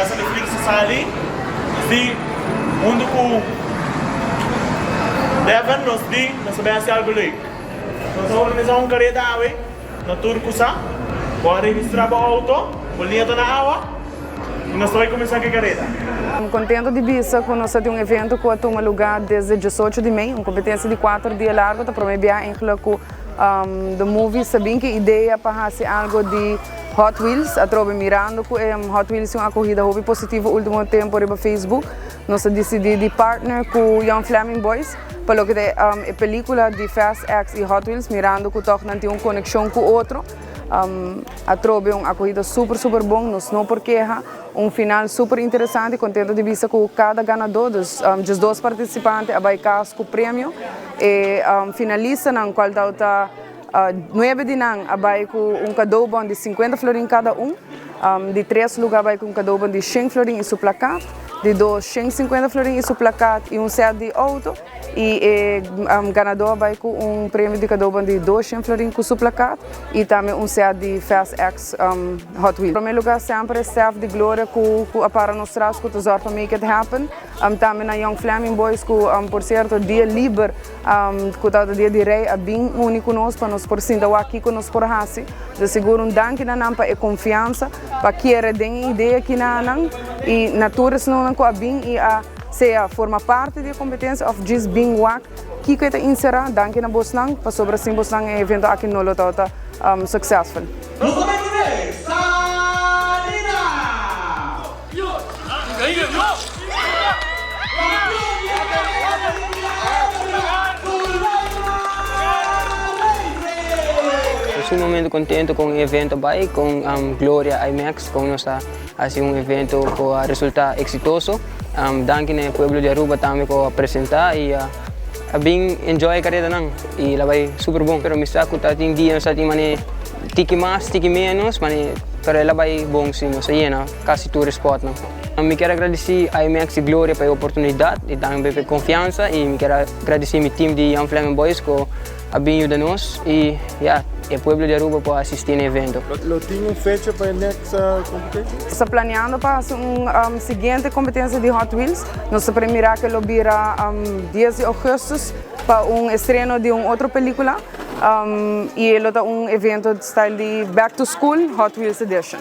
Fast and the Furious a sali. Nos di huntu ku Devin nos di nos ta bai hasi algu leuk. Nos a organisá un kareda awe na tur ku sa. Bo a registrá bo outo, bo liña ta na awa i nos ta bai kuminsá ku e kareda. Contento di bisa cu nos a tin un evento cu a tuma lugar desde diesocho di mei, un competencia di cuater dia largo ta prome bia eigenlijk cu The Movie sa bin cu idea pa haci algo di Hot Wheels, atrobe mirando cu e Hot Wheels tin un acogida hopi positivo ultimo tempo riba Facebook, nos a dicidi di partner cu Young Fleming Boys pa loke ta e pelicula di Fast X y Hot Wheels mirando cu toch nan tin un conexion cu otro. Atrobe un acogida super super bon, nos no por keha, un final super interesante, contento di bisa cu cada ganador, dus 12 participante a bay cas cu premio, e finalistanan cual tawata nuebe di nan a bay cu un cadeaubon di 50 florin cada un, di tres lugar a bay cu un cadeaubon di 100 florin y su plakat, di dos 150 florin y su plakat y un set di auto. Y e ganador a bay cu un premio di cadeaubon di 200 florin cu su plakat y tambe un set di Fast X Hot Wheels. Prome lugar semper e staff di Gloria cu a para nos tras cu ta zorg pa make it happen. Tambe na Young Fleming Boys cu por cierto dia liber cu tabata dia di Rey a bin uni cu nos pa nos por sinta wak kico nos por haci. De sigur un danki na nan pa e confiansa pa kere den e idea aki na nan y na tur esnan cu a bin y a sea forma parti di e competencia of djis bin wak kico e ta insera. Danki na bosnan, pasobra sin bosnan e evento aki no lo tabata successful. Nos ta bay cune salida! Sumamente contento con e evento bay, con Gloria IMAX, con nos a haci un evento cu a resulta exitoso. Danki na e pueblo di Aruba tambe cu a presenta y a bin enjoy e caredanan y la bay super bon. Pero mi sa cu ta tin dia nos ta tin mane tiki mas tiki menos mane pero el a bay bon si nos a yena casi tur e spotnan. Mi kier a gradici IMAX y Gloria pa e oportunidad y tambe pa e confiansa y mi kier a gradici mi team di Young Fleming Boys cu a bin yuda nos y ya e pueblo di Aruba por asisti na e evento. Lo tin un fecha pa e next competencia? Nos ta planeando pa haci un siguiente competencia di Hot Wheels. Nos ta premira cu lo bira 10 di augustus pa un estreno di un otro pelicula y lo ta un evento style di Back to School Hot Wheels Edition.